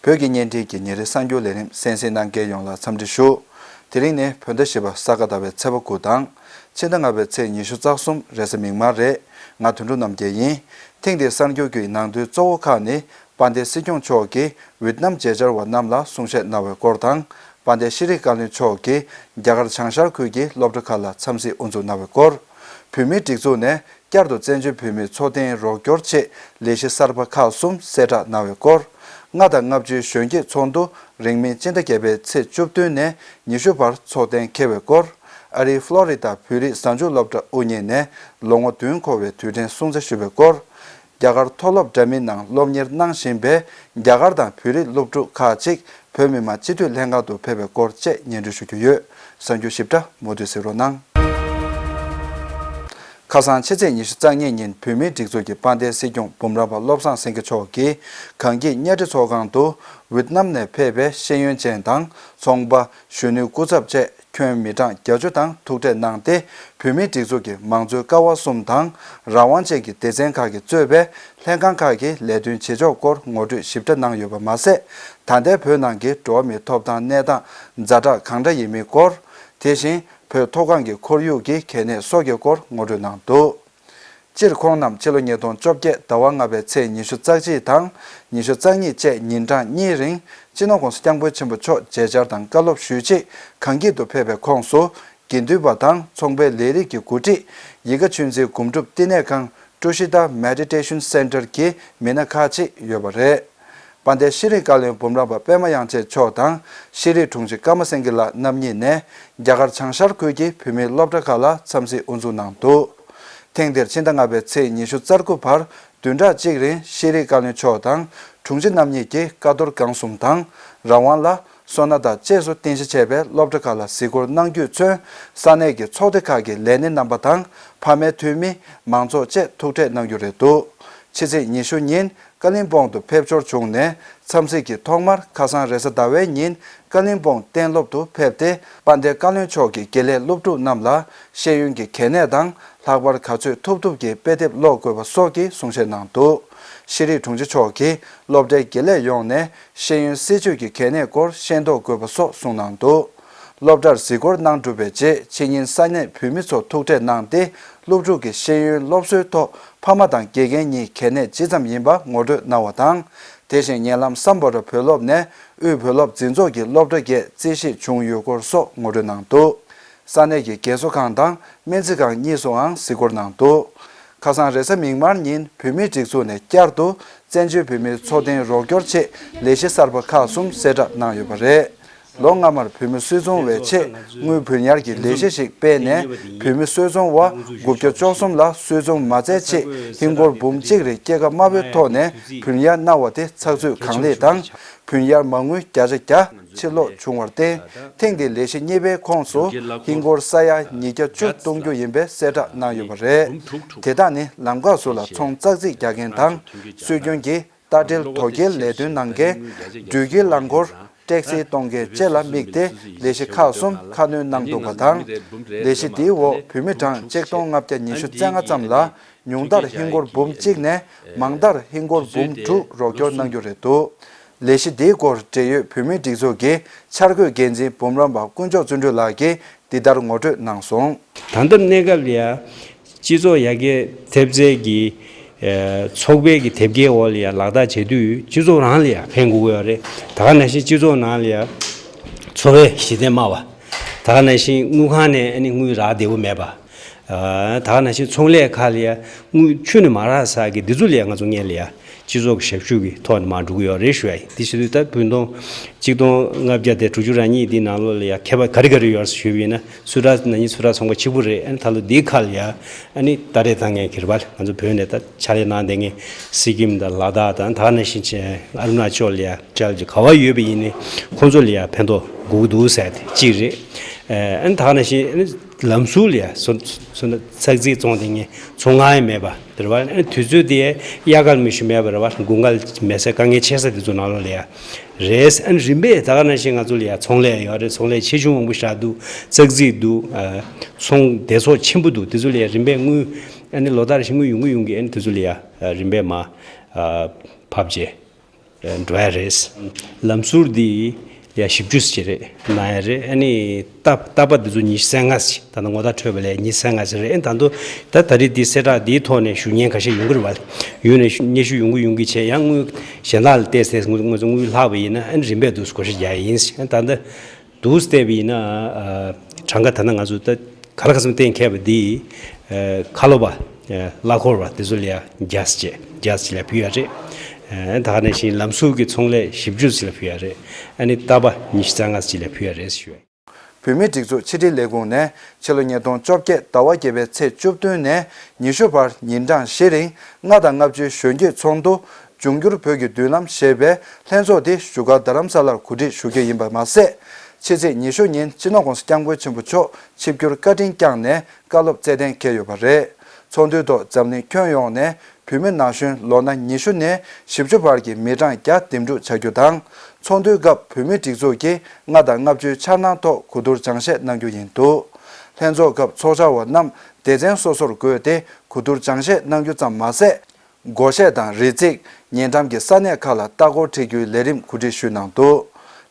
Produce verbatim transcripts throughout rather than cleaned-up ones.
བོད་ཀྱི་བརྙན་འཕྲིན་གྱི་ཉིན་རེའི་གསར་འགྱུར་ལས་རིམ་གསན་གཟིགས་གནང་མཁན་ཡོངས་ལ་འཚམས་འདྲི་ཞུ། དེ་རིང་ནི་བོད་ཟླ་བཞི་པ་ས་ག་ཟླ་བའི་ཚེས་པ་དགུ་དང་། ཕྱི་ཟླ་ལྔ་པའི་ཚེས་ཉི་ཤུ་རྩ་གསུམ་རེས་གཟའ་མིག་དམར་རེད། ང་དོན་གྲུབ་རྣམ་རྒྱལ་ཡིན། ཐེངས་འདིའི་གསར་འགྱུར་གྱི་ནང་དོན་གཙོ་བོ་ཁག་ནི། དཔལ་ལྡན་སྲིད་སྐྱོང་མཆོག་གིས་ཝེད་ནམ་མཇལ་བཅར་བ་རྣམས་ལ་གསུང་བཤད་གནང་བའི་སྐོར་དང་། དཔལ་ལྡན་ཤེས་རིག་བཀའ་བློན་མཆོག་གིས་རྒྱ་གར་བྱང་ཤར་ཁུལ་གྱི་སློབ་གྲྭ་ཁག་ལ་འཚམས་གཟིགས་དབུ་འཛུགས་གནང་བའི་སྐོར། བོད་མིའི་སྒྲིག་འཛུགས་ནས་བསྐྱར་དུ་བཙན་བྱོལ་བོད་མིའི་འཚོ་རྟེན་རོགས་སྐྱོར་ཆེད་ལས་གཞི་གསར་པ་ཁག་གསུམ་གསལ་བསྒྲགས་གནང་བའི་སྐོར། ལྔ་དང་ལྔ་བཅུའི་གཞོན་སྐྱེས་ཚོགས་འདུ་རིང་མིན་སྤྱི་ཟླ་བརྒྱད་པའི་ཚེས་བཅུ་བདུན་ནས་ཉི་ཤུ་བར་འཚོགས་གཏན་འཁེལ་བའི་སྐོར། ཨ་རིའི་ཕློ་རི་ཌ་བོད་རིགས་གཟའ་མཇུག་སློབ་གྲྭ་དབུ་བརྙེས་ནས་ལོ་ངོ་བདུན་འཁོར་བའི་དུས་དྲན་སྲུང་བརྩི་ཞུ་བའི་སྐོར། རྒྱ་གར་མཐོ་སློབ་འདྲ་མིན་ནང་སློབ་གཉེར་གནང་བཞིན་པའི་རྒྱ་གར་དང་བོད་རིགས་སློབ་ཕྲུག་ཁག་ཅིག་བོད་མི་མང་སྤྱི་འཐུས་ལྷན་ཁང་དུ་ཕེབས་པའི་སྐོར་བཅས་སྙན་སྒྲོན་ཞུ་རྒྱུ་ཡོད། གསར་འགྱུར་ཞིབ་ཕྲ་མུ་མཐུད་གཟིགས་རོགས་གནང་། ཁ་སང་ཕྱི་ཚེས་ཉི་ཤུ་རྩ་གཉིས་ཉིན་བོད་མིའི་སྒྲིག་འཛུགས་ཀྱི་དཔལ་ལྡན་སྲིད་སྐྱོང་འབུམ་རམས་པ་བློ་བཟང་སེང་གེ་མཆོག་གིས་གངས་སྐྱིད་གཉའ་ཁྲི་ཚོགས་ཁང་དུ་ཝེད་ནམ་ནས་ཕེབས་པའི་ཤེས་ཡོན་ཅན་དང་ཚོང་པ། གཞོན་ནུའི་སྐུ་ཚབ་བཅས་ཁྱོན་མི་གྲངས་བརྒྱད་ཅུ་དང་ཐུག་འཕྲད་གནང་སྟེ། བོད་མིའི་སྒྲིག་འཛུགས་ཀྱི་མང་གཙོའི་ཀ་བ་གསུམ་དང་རང་དབང་ཅན་གྱི་སྡེ་ཚན་ཁག་གིས་གཙོས་པའི་ལྷན་ཁང་ཁག་གི་ལས་དོན་བྱེད་ཕྱོགས་སྐོར་ངོ་སྤྲོད་ཞིབ་ཕྲ་གནང་ཡོད་པ་མ་ཟད། ད་ལྟའི་བོད་ནང་གི་འགྲོ་བ་མིའི་ཐོབ་ཐང་གནས་སྟངས་ཛ་དྲག་གང་འདྲ་ཡིན་མིན་སྐོར། དེ་བཞིན་བོད་མཐོ་སྒང་གི་ཁོར་ཡུག་གི་གལ་གནད་སོགས་ཀྱི་སྐོར་ངོ་སྤྲོད་གནང་འདུག་སྤྱིར་ཁོང་རྣམས་ཕྱི་ལོ་ཉིས་སྟོང་བཅོ་བརྒྱད་ཟླ་བ་ལྔ་པའི་ཚེས་ཉི་ཤུ་རྩ་གཅིག་དང་ཉི་ཤུ་རྩ་གཉིས་བཅས་ཉིན་གྲངས་གཉིས་རིང་སྤྱི་ནོར་༸གོང་ས་༸སྐྱབས་མགོན་ཆེན་པོ་མཆོག་མཇལ་བཅར་དང་བཀའ་སློབ་ཞུས་རྗེས་གངས་སྐྱིད་དུ་ཕེབས་པའི་ཁོངས་སུ་དགེ་འདུན་པ་དང་ཚོང་པའི་ལས་རིགས་ཀྱི་འགོ་ཁྲིད་ཡིད་དགའ་ཆོས་འཛིན་སྒོམ་སྒྲུབ་བསྟི་གནས་ཁང་Tushita Meditation Center་གྱི་མི་སྣ་ཁག་ཅིག་ཡོད་པ་རེད། དཔལ་ལྡན་ཤེས་རིག་བཀའ་བློན་འབུམ་རམས་པ་པད་མ་དབྱངས་ཅན་མཆོག་དང་ཤེས་རིག་དྲུང་ཆེ་ཀརྨ་སེང་གེ་ལགས་རྣམ་གཉིས་ནས་རྒྱ་གར་བྱང་ཤར་ཁུལ་གྱི་བོད་མིའི་སློབ་གྲྭ་ཁག་ལ་འཚམས་གཟིགས་དབུ་འཛུགས་གནང་འདུག་ཐེངས་འདིར་ཕྱི་ཟླ་ལྔ་པའི་ཚེས་ཉི་ཤུ་རྩ་དགུ་བར་བདུན་ཕྲག་གཅིག་རིང་ཤེས་རིག་བཀའ་བློན་མཆོག་དང་དྲུང་ཆེ་རྣམ་གཉིས་ཀྱིས་ཀ་རྡོར་སྒང་གསུམ་དང་ར་ཝང་ལ། སོ་ན་དང་བཅས་སུ་རྟེན་གཞི་བྱས་པའི་སློབ་གྲྭ་ཁག་ལ་གཟིགས་སྐོར་གནང་རྒྱུས་མཚོན། ས་གནས་ཀྱི་ཚོགས་སྡེ་ཁག་གི་ལས་སྣེ་རྣམ་པ་དང་ཕ་མའི་འཐུས་མི། མང་ཚོགས་བཅས་ཐུག་འཕྲད་གནང་རྒྱུ་རེད་འདུག་ཕྱི་ཚེས་ཉི་ཤུ་ཉིན་ཀ་ལིམ་པོང་དུ་ཕེབས་འབྱོར་བྱུང་ནས་འཚམས་གཟིགས་ཀྱི་ཐོག་མར་ཁ་སང་རེས་གཟའ་ཟླ་བའི་ཉིན་ཀ་ལིམ་པོང་གཏན་སློབ་ཏུ་ཕེབས་ཏེ་དཔལ་ལྡན་བཀའ་བློན་མཆོག་གིས་དགེ་ལས་སློབ་ཕྲུག་རྣམས་ལ་ཤེས་ཡོན་གྱི་གལ་གནད་དང་ལྷག་པར་ག་ཚོད་ཐུབ་ཐུབ་ཀྱིས་དཔེ་དེབ་ཀློག་དགོས་པ་སོགས་ཀྱི་གསུང་བཤད་གནང་འདུག་ཤེས་རིག་དྲུང་ཆེ་མཆོག་གིས་སློབ་གྲྭའི་དགེ་ལས་ཡོངས་ནས་ཤེས་ཡོན་སྲིད་བྱུས་ཀྱི་གལ་གནད་སྐོར་ཤེས་རྟོགས་དགོས་པ་སོགས་གསུངས་གནང་འདུག་སློབ་གྲྭར་གཟིགས་སྐོར་གནང་གྲུབ་པའི་རྗེས་ཕྱི་ཉིན་ས་གནས་བོད་མི་ཚོ་ཐུག་འཕྲད་གནང་སྟེ་སློབ་ཕྲུག་གི་ཤེས་ཡོན་སློབ་གསོའི་ཐོག་ཕ་མ་དང་དགེ་རྒན་གཉིས་གལ་གནད་ཇི་ཙམ་ཡིན་པ་ངོ་སྤྲོད་གནང་བ་དང་། དེ་བཞིན་ཉེ་ལམ་སམ་བྷོ་ཊ་བོད་སློབ་ནས་དབུས་བོད་སློབ་འཛིན་ཚོགས་ཀྱི་སློབ་གྲྭ་བརྒྱད་རྩིས་ཞིབ་བྱུང་ཡོད་སྐོར་སོགས་ངོ་སྤྲོད་གནང་འདུག་ས་གནས་ཀྱི་རྒན་གསོ་ཁང་དང་སྨན་རྩིས་ཁང་གཉིས་སུའང་གཟིགས་སྐོར་གནང་འདུག་ཁ་སང་རེས་གཟའ་མིག་དམར་ཉིན་བོད་མིའི་སྒྲིག་འཛུགས་ནས་བསྐྱར་དུ་བཙན་བྱོལ་བོད་མིའི་འཚོ་རྟེན་རོགས་སྐྱོར་ཆེད་ལས་གཞི་གསར་པ་ཁག་གསུམ་གསལ་བསྒྲགས་གནང་ཡོད་པ་རེད། ལོ་སྔ་མར་བོད་མི་སུད་ཚོང་བའི་ཆེད་དངུལ་བུན་གཡར་གྱི་ལས་གཞི་ཞིག་སྤེལ་ནས་བོད་མི་སུད་ཚོང་བ་དགུ་བརྒྱ་བཅུ་གསུམ་ལ་སུད་ཚོང་མ་བྱས་ཆེད་ཧིན་སྒོར་འབུམ་གཅིག་རེ་སྐྱེད་ཀ་དམའ་བོའི་ཐོག་ནས་བུན་གཡར་གནང་བ་དེ་ཚགས་ཚུད་གང་ལེགས་དང་། བུན་གཡར་མ་དངུལ་བརྒྱ་ཆ་བརྒྱ་ཕྱིར་སློག་བྱུང་བར་བརྟེན། ཐེངས་འདིའི་ལས་གཞི་གཉིས་པའི་ཁོངས་སུ་ཧིན་སྒོར་ས་ཡ་ཉིས་བརྒྱ་བཅུ་གཏོང་རྒྱུ་ཡིན་པའི་གསལ་བསྒྲགས་གནང་ཡོད་པ་རེད། དེ་དག་ནི་ལམ་ཁ་ཟུར་ལ་ཚོང་ཙག་ཙིག་རྒྱག་མཁན་དང་སྲོལ་རྒྱུན་གྱི་རྟ་དྲེལ་དོ་སྐྱེལ་ལས་དོན་གནང་མཁན། འགྲུལ་སྐྱེལ་རླངས་འཁོར། ཊེག་སི་གཏོང་མཁན་བཅས་ལ་དམིགས་ཏེ་ལས་གཞི་ཁག་གསུམ་ཁ་སྣོན་གནང་འདུག་པ་དང་། ལས་གཞི་འདིའི་འོག་བོད་མི་གྲངས་ཆིག་སྟོང་ལྔ་བརྒྱ་ཉི་ཤུ་རྩ་ལྔ་ཙམ་ལ་ཉུང་མཐར་ཧིན་སྒོར་འབུམ་གཅིག་ནས་མང་མཐར་ཧིན་སྒོར་འབུམ་དྲུག་རོགས་སྐྱོར་གནང་རྒྱུ་རེད་འདུག་ལས་གཞི་འདིའི་སྐོར་འབྲེལ་ཡོད་བོད་མིའི་སྒྲིག་འཛུགས་ཀྱི་འཆར་འགོད་འགན་འཛིན་འབུམ་རམས་པ་དཀོན་མཆོག་བརྩོན་འགྲུས་ལགས་ཀྱིས་འདི་ལྟར་ངོ་སྤྲོད་གནང་སོང་། ད་ལྟ་གནས་སྐབས་ལ་ཡ། སྤྱི་ཚོགས་ཡར་རྒྱས་ཐེབས་རྩའི་གི་ཚོགས་པའི་གི་དེབ་སྐྱེལ་འོག་ལ་ཡ་ལག་བསྟར་བྱེད་དུས་སྤྱི་ཚོགས་རང་ལ་ཡ་ཕན་དགོས་ཀྱི་ཡོད་རེད། ད་ག་ནང་བཞིན་སྤྱི་ཚོགས་ནང་ལ་ཡ་འཚོ་བའི་གཞི་རྟེན་དམའ་བ། ད་ག་ནང་བཞིན་དངུལ་ཁང་ནས་ཨ་ནི་དངུལ་རག་བདེ་པོ་མེད་པ། ད་ག་ནང་བཞིན་ཚོང་ལས་ཁག་ལ་ཡ་དངུལ་ཁྱོན་ནས་མ་རག་ས་གི་འདི་ཚོ་ལ་ཡ་ང་ཚོ་སྔོན་ལ་ཡ་སྤྱི་ཚོགས་ཀྱི་ཞབས་ཞུ་གི་ཐོག་ནས་མར་འགྲོ་གི་ཡོད་རེད་ཞུ་ཡ་ཡིན། འདི་བྱེད་དུས་ད་བུན་ཐོང་གཅིག་སྟོང་ལྔ་བརྒྱ་དང་དྲུག་ཅུ་རེ་གཉིས་འདི་ནང་ལོགས་ལ་ཡ་ཁྱད་པར་ག་རེ་ག་རེ་ཡོད་རེད་ཞུས་པ་ཡིན་ན། སུ་ཊར་ནང་བཞིན་སུ་ཊར་ཚོང་པ་གཅིག་པུ་རེད། ཨ་ནི་ད་ལོ་འདིའི་ཁ་ལ་ཡ་ཨ་ནི་ད་རེས་ད་ངས་གིར་བལ་ང་ཚོ་བོད་ནས་ད་ཕྱག་ལས་གནང་བསྡད་མཁན་སི་ཀིམ་དང་ལ་དྭགས་དང་ད་ག་ནང་བཞིན་ཨ་རུ་ན་ཅོལ་ལ་ཡ་ཅལ་གྱི་ག་བ་ཡོད་པ་ཡིན་ནའི་ཁོང་ཚོ་ལ་ཡ་ཕན་ཐོགས་དགོས་ཀྱི་འདུག་ཟེར་ཏེ་གཅིག་རེད། ཨ་ནི་ད་ག་ནང་བཞིན་ཨ་ནི་ལམ་ཟུར་ལ་ཡ་སོ་སོ་ན་ཚག་རྩིས་བཙོང་བསྡད་མཁན་ཚོང་ཁང་ཡང་མེད་པ། དེ་རེད་བ། ཨ་ནི་དུས་ཚོད་དེ་དབྱར་ཁ་ལ་མི་ཞིག་མེད་པ་རེད་བ། དགུན་ཁ་ལ་མེད་སའི་དཀའ་ངལ་ཆེ་ས་དེ་ཚོ་ནང་ལོགས་ལ་ཡ་རེད། ཨ་ནི་རིམ་པས་ད་ག་ནང་བཞིན་ང་ཚོ་ལ་ཡ་ཚོང་ལས་ཡོད་རེད། ཚོང་ལས་ཆེ་ཆུང་མང་པོ་ཞིག་འདུག་ཚག་རྩིས་འདུག་ཨ་ཚོང་སྡེ་ཚོགས་ཆེན་པོ་འདུག་དེ་ཚོ་ལ་ཡ་རིམ་པས་དངུལ་ཨ་ནི་ལོ་ལྟར་བཞིན་དངུལ་ཡོང་གི་ཡོང་གི་ཨ་ནི་དེ་ཚོ་ལ་ཡ་རིམ་པས་མར་ཕབ་བྱས། འགྲོ་ཡ་རེད། ལམ་ཟུར་འདི་ཡ་བཞི་བཅུ་ཙམ་རེད་གནང་ཡ་རེད། ཨ་ནི་རྟ་རྟ་པ་འདི་ཚོ་ཉི་ཤུ་རྩ་ལྔ་ཙམ། ད་ལྟ་ངོ་རྟགས་འཕྲོད་པ་ལས་ཉི་ཤུ་རྩ་ལྔ་ཙམ་རེད། ད་དུང་ད་ད་རེས་འདི་གསལ་བསྒྲགས་འདིའི་ཐོག་ནས་ཞུ་མཁན་ཁ་ཤས་ཡོང་གི་རེད་བ། ཡོང་ནས་ཞུ་སྙན་ཞུ་ཡོང་གི་ཡོང་གི་བྱས། ཡང་དངུལ་གཞན་དག་ལ་བལྟས་ཚེ་དངུལ་དངུལ་ལྷག་པ་ཡིན་ན་ཨ་ནི་རིམ་པས་འདུག་བགོ་བཤའ་རྒྱག་ཡ་ཡིན། ད་ལྟ་འདུག་བལྟས་པ་ཡིན་ན། ཨ་གྲངས་ཀ་ད་ལྟ་ང་ཚོ་ད་ག་ལ་ག་ཚོད་གཏན་འཁེལ་བ་འདི། ཨ་ཁ་ལོ་པ། ཨ་གླ་འཁོར་བ་དེ་ཚོ་ལ་ཡ་བརྒྱ་ཙམ་བརྒྱ་ཙམ་ལ་ཕུལ་ཡ་རེད། ཨ་ད་ག་ནང་བཞིན་ལམ་ཟུར་གྱི་ཚོང་ལས་བཞི་བཅུ་ཙམ་ལ་ཕུལ་ཡ་རེད། ཨ་ནི་རྟ་པ་ཉི་ཤུ་རྩ་ལྔ་ཙམ་ལ་ཕུལ་ཡ་རེད་ཞུ། བོད་མིའི་སྒྲིག་འཛུགས་ཕྱི་དྲིལ་ལས་ཁུངས་ནས་ཕྱི་ལོ་ཉིས་སྟོང་བཅོ་བརྒྱད་ཟླ་བ་བརྒྱད་པའི་ཚེས་བཅུ་བདུན་ནས་ཉི་ཤུ་བར་ཉིན་གྲངས་བཞི་རིང་ལྔ་དང་ལྔ་བཅུའི་གཞོན་སྐྱེས་ཚོགས་འདུ། འབྱུང་འགྱུར་བོད་ཀྱི་མདུན་ལམ་ཞེས་པའི་ལྷན་ཚོགས་དེ་བཞུགས་སྒར་རྡ་རམ་ས་ལར་གོ་སྒྲིག་ཞུ་རྒྱུ་ཡིན་པ་མ་ཟད། ཕྱི་ཚེས་ཉི་ཤུ་ཉིན་སྤྱི་ནོར་༸གོང་ས་༸སྐྱབས་མགོན་ཆེན་པོ་མཆོག་ཆིབས་བསྒྱུར་བཀའ་དྲིན་བསྐྱངས་ནས་བཀའ་སློབ་སྩལ་གཏན་འཁེལ་ཡོད་པ་རེད། ཚོགས་འདུའི་ཐོག་འཛམ་གླིང་ཁྱོན་ཡོངས་ནས་བོད་མི་ན་གཞོན་ལོ་ན་ཉི་ཤུ་ནས་བཞི་བཅུ་བར་གྱི་མི་གྲངས་བརྒྱ་འདེམས་སྒྲུག་བྱ་རྒྱུ་དང་། ཚོགས་འདུའི་སྐབས་བོད་མིའི་སྒྲིག་འཛུགས་ཀྱིས་ལྔ་དང་ལྔ་བཅུའི་འཆར་སྣང་ཐོག་གོ་བསྡུར་སྦྱང་བཤད་གནང་རྒྱུ་ཡིན་འདུག་ལྷན་ཚོགས་སྐབས་ཚོགས་བཅར་བ་རྣམས་སྡེ་ཚན་སོ་སོར་བགོས་ཏེ་གོ་བསྡུར་སྦྱང་བཤད་གནང་རྒྱུ་ཙམ་མ་ཟད། སྒོར་གཞས་དང་རི་རྩེག་ཉེ་འགྲམ་གྱི་ས་གནས་ཁག་ལ་ལྟ་སྐོར་འཁྲིད་རྒྱུའི་ལས་རིམ་གོ་སྒྲིག་ཞུས་གནང་འདུག་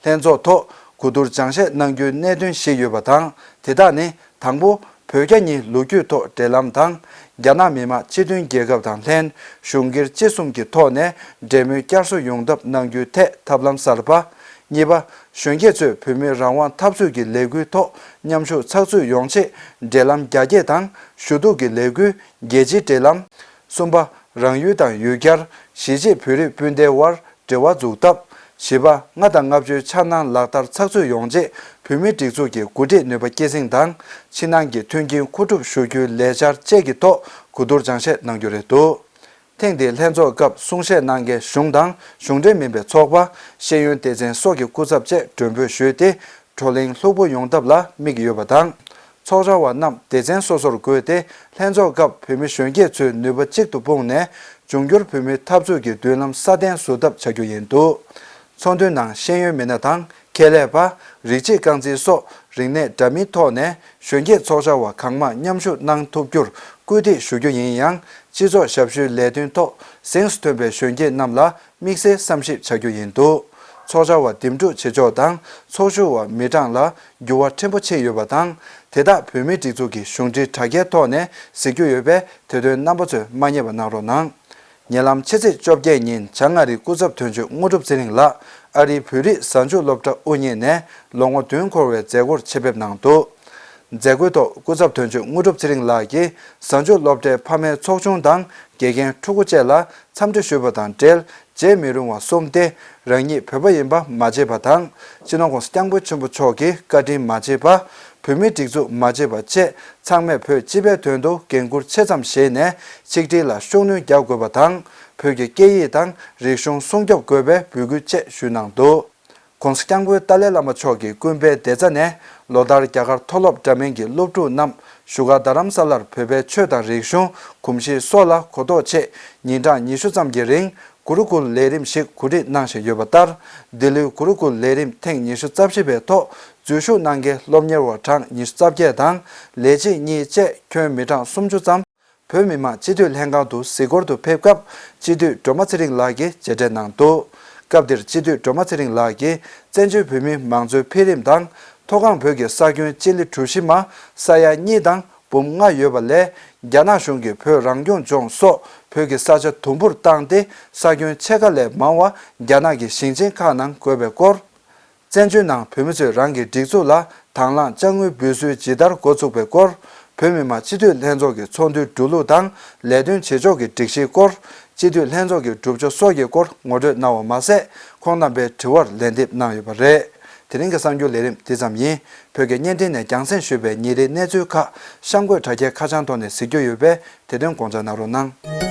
ལྷན་ཚོགས་ཐོག་གོ་བསྡུར་སྦྱང་བཤད་གནང་རྒྱུའི་གནད་དོན་བཞི་ཡོད་པ་དང་། དེ་དག་ནི། དང་པོ། བོད་རྒྱ་གཉིས་ལོ་རྒྱུས་ཐོག་འབྲེལ་ལམ་དང་། རྒྱ་ནག་མི་དམངས་སྤྱི་མཐུན་རྒྱལ་ཁབ་དང་ལྷན་གཞུང་སྒེར་སྤྱི་གསུམ་གྱི་ཐོག་ནས་འབྲེལ་མོལ་བསྐྱར་གསོ་ཡོང་ཐབས་གནང་རྒྱུའི་ཐད་ཐབས་ལམ་གསར་པ། གཉིས་པ། གཞོན་སྐྱེས་ཚོས་བོད་མིའི་རང་དབང་འཐབ་རྩོད་ཀྱི་ལས་འགུལ་ཐོག་མཉམ་ཞུགས་ཚགས་ཚུད་ཡོང་ཆེད་འབྲེལ་ལམ་རྒྱ་སྐྱེད་དང་ཞུ་གཏུག་གི་ལས་འགུལ་རྒྱལ་སྤྱིའི་འབྲེལ་ལམ། གསུམ་པ། རང་ཡུལ་དང་ཡུལ་གྱར་གཞིས་བྱེས་བོད་རིགས་སྤུན་ཟླའི་དབར་འབྲེལ་བ་འཛུགས་ཐབས། བཞི་པ། ལྔ་དང་ལྔ་བཅུའི་འཆར་སྣང་ལག་བསྟར་ཚགས་ཚུད་ཡོང་ཆེད་བོད་མིའི་སྒྲིག་འཛུགས་ཀྱི་འགོ་ཁྲིད་ནུས་པ་སྐྱེད་སྲིང་དང་ཕྱི་ནང་གི་མཐུན་རྐྱེན་མཁོ་སྒྲུབ་ཞུ་རྒྱུའི་ལས་འཆར་བཅས་ཀྱི་ཐོག་གོ་བསྡུར་སྦྱང་བཤད་གནང་རྒྱུ་རེད་འདུག་ཐེངས་འདིའི་ལྷན་ཚོགས་སྐབས་གསུང་བཤད་གནང་མཁན་གཞུང་དང་གཞུང་འབྲེལ་མིན་པའི་ཚོགས་པ། ཤེས་ཡོན་སྡེ་ཚན་སོགས་ཀྱི་སྐུ་ཚབ་བཅས་མགྲོན་འབོད་ཞུས་ཏེ། བགྲོ་གླེང་ལྷུག་པོ་ཡོང་ཐབས་ལ་དམིགས་ཡོད་པ་དང་། ཚོགས་བཅར་བ་རྣམས་སྡེ་ཚན་སོ་སོར་བགོས་ཏེ་ལྷན་ཚོགས་སྐབས་བོད་མི་གཞོན་སྐྱེས་ཚོའི་ནུས་པ་གཅིག་ཏུ་སྤུངས་ནས་འབྱུང་འགྱུར་བོད་མིའི་འཐབ་རྩོད་ཀྱི་མདུན་ལམ་སྲ་བརྟན་བཟོ་ཐབས་བྱ་རྒྱུ་ཡིན་འདུག་ཚོགས་འདུའི་ནང་ཤེས་ཡོན་མི་སྣ་དང་ཁྱད་ལས་པ། རིགས་གཅིག་རྐང་འཛིན་སོགས་རིག་གནས་འདྲ་མིན་ཐོག་ནས་གཞོན་སྐྱེས་ཚོགས་བཅར་བ་གང་མང་མཉམ་ཞུགས་གནང་ཐུབ་རྒྱུར་སྐུལ་འདེད་ཞུ་རྒྱུ་ཡིན་ཡང་། སྤྱི་ཚོགས་ཞབས་ཞུའི་ལས་དོན་ཐོག་གཟེངས་སུ་ཐོན་པའི་གཞོན་སྐྱེས་རྣམས་ལ་དམིགས་བསལ་བསམ་ཞིབ་བྱ་རྒྱུ་ཡིན་འདུག་ཚོགས་བཅར་བ་འདེམས་སྒྲུག་བྱེད་ཕྱོགས་དང་ཚོགས་ཞུགས་པ་མི་གྲངས་ལ་འགྱུར་བ་ཕྲན་བུ་ཕྱིན་ཡོད་པ་དང་། དེ་དག་བོད་མིའི་སྒྲིག་འཛུགས་ཀྱི་གཞུང་འབྲེལ་དྲ་རྒྱའི་ཐོག་ནས་གཟིགས་རྒྱུ་ཡོད་པས་དེ་དོན་རྣམ་པ་ཚོས་མ་བསྙེལ་བ་གནང་རོགས་གནང་། ཉེ་ལམ་ཕྱི་ཚེས་བཅོ་བརྒྱད་ཉིན་བྱང་ཨ་རིའི་སྐུ་ཚབ་དོན་གཅོད་དངོས་གྲུབ་ཚེ་རིང་ལགས་ཨ་རིའི་བོད་རིགས་གཟའ་མཇུག་སློབ་གྲྭ་དབུ་བརྙེས་ནས་ལོ་ངོ་བདུན་འཁོར་བའི་མཛད་སྒོར་ཆེད་ཕེབས་གནང་འདུག་མཛད་སྒོའི་ཐོག་སྐུ་ཚབ་དོན་གཅོད་དངོས་གྲུབ་ཚེ་རིང་ལགས་ཀྱིས་གཟའ་མཇུག་སློབ་གྲྭའི་ཕ་མའི་ཚོགས་ཆུང་དང་དགེ་རྒན་ཕྲུ་གུ་བཅས་ལ་འཚམས་འདྲི་ཞུས་པ་དང་འབྲེལ། བརྗེད་མི་རུང་བ་གསུམ་སྟེ། རང་ཉིད་བོད་པ་ཡིན་པ་མ་བརྗེད་པ་དང་། སྤྱི་ནོར་༸གོང་ས་༸སྐྱབས་མགོན་ཆེན་པོ་མཆོག་གི་བཀའ་དྲིན་མ་བརྗེད་པ། བོད་མིའི་སྒྲིག་འཛུགས་མ་བརྗེད་པ་བཅས་ཚང་མས་བོད་སྤྱི་པའི་དོན་དུ་འགན་འཁུར་ཆེ་ཙམ་བཞེས་ནས་ཆིག་སྒྲིལ་ལ་ཤུགས་སྣོན་རྒྱག་དགོས་པ་དང་། བོད་ཀྱི་སྐད་ཡིག་དང་རིག་གཞུང་སྲུང་སྐྱོབ་དགོས་པའི་འབོད་སྐུལ་བཅས་ཞུས་གནང་འདུག ༸གོང་ས་༸སྐྱབས་མགོན་ཏཱ་ལའི་བླ་མ་མཆོག་གི་སྐུ་འབུམ་པའི་བདེ་རྩ་ནས་ལོ་ལྟར་རྒྱ་གར་མཐོ་སློབ་འདྲ་མིན་གྱི་སློབ་ཕྲུག་རྣམས་བཞུགས་སྒར་རྡ་རམ་ས་ལར་བོད་པའི་ཆོས་དང་རིག་གཞུང་གོམས་གཤིས་སོགས་ལ་གོ་རྟོགས་ཆེད་ཉིན་གྲངས་ཉི་ཤུ་ཙམ་གྱི་རིང་གུ་རུ་ཀུལ་ལས་རིམ་ཞིག་གོ་སྒྲིག་གནང་བཞིན་ཡོད་པ་ལྟར། འདི་ལོའི་གུ་རུ་ཀུལ་ལས་རིམ་ཐེངས་ཉི་ཤུ་རྩ་བཞི་པའི་ཐོག་འཛུལ་ཞུགས་གནང་མཁན་སློབ་གཉེར་བ་གྲངས་ཉི་ཤུ་རྩ་བརྒྱད་དང་ལས་བྱེད་གཉིས་བཅས་ཁྱོན་མི་གྲངས་སུམ་ཅུ་ཙམ། བོད་མི་མང་སྤྱི་འཐུས་ལྷན་ཁང་དུ་གཟིགས་སྐོར་དུ་ཕེབས་སྐབས་སྤྱི་འཐུས་སྒྲོལ་མ་ཚེ་རིང་ལགས་ཀྱིས་མཇལ་འཕྲད་གནང་འདུག་སྐབས་དེར་སྤྱི་འཐུས་སྒྲོལ་མ་ཚེ་རིང་ལགས་ཀྱིས་བཙན་བྱོལ་བོད་མིའི་མང་གཙོའི་འཕེལ་རིམ་དང་མཐོ་སྒང་བོད་ཀྱི་ས་ཁྱོན་སྤྱི་ལེ་གྲུ་བཞི་མ་ས་ཡ་གཉིས་དང་འབུམ་ལྔ་ཡོད་པ་ལས། རྒྱ་ནག་གཞུང་གིས་བོད་རང་སྐྱོང་ལྗོངས་སོགས་བོད་ཀྱི་ས་ཆ་དུམ་བུར་བཏང་སྟེ་ས་ཁྱོན་ཕྱེད་ཀ་ལས་མང་བ་རྒྱ་ནག་གི་ཞིང་ཆེན་ཁག་ནང་བགོས་པའི་སྐོར། བཙན་བྱོལ་ནང་བོད་མི་ཚོས་རང་གི་སྒྲིག་འཛུགས་ལ་དང་བླངས་དཔྱ་དངུལ་འབུལ་སྲོལ་ཇི་ལྟར་འགོ་ཚུགས་པའི་སྐོར། བོད་མི་མང་སྤྱི་འཐུས་ལྷན་ཚོགས་ཀྱི་ཚོགས་འདུའི་འགྲོ་ལུགས་དང་ལས་དོན་བྱེད་ཕྱོགས་ཀྱི་སྒྲིག་གཞིའི་སྐོར། སྤྱི་འཐུས་ལྷན་ཚོགས་ཀྱི་སྒྲུབ་ཕྱོགས་སོགས་ཀྱི་སྐོར་ངོ་སྤྲོད་གནང་བ་མ་ཟད། ཁོང་རྣམ་པའི་དྲི་བར་ལན་འདེབས་གནང་ཡོད་པ་རེད། དེ་རིང་གི་གསར་འགྱུར་ལས་རིམ་འདི་ཙམ་ཡིན། བོད་ཀྱི་བརྙན་འཕྲིན་ནས་རྒྱང་སྲིང་ཞུས་པའི་ཉིན་རེའི་གནས་ཚུལ་ཁག་གཤམ་འཁོད་དྲ་རྒྱའི་ཁ་བྱང་ཐོག་ནས་གཟིགས་རྒྱུ་ཡོད་པས་དེ་དོན་དགོངས་འཇགས་གནང་རོགས་གནང་།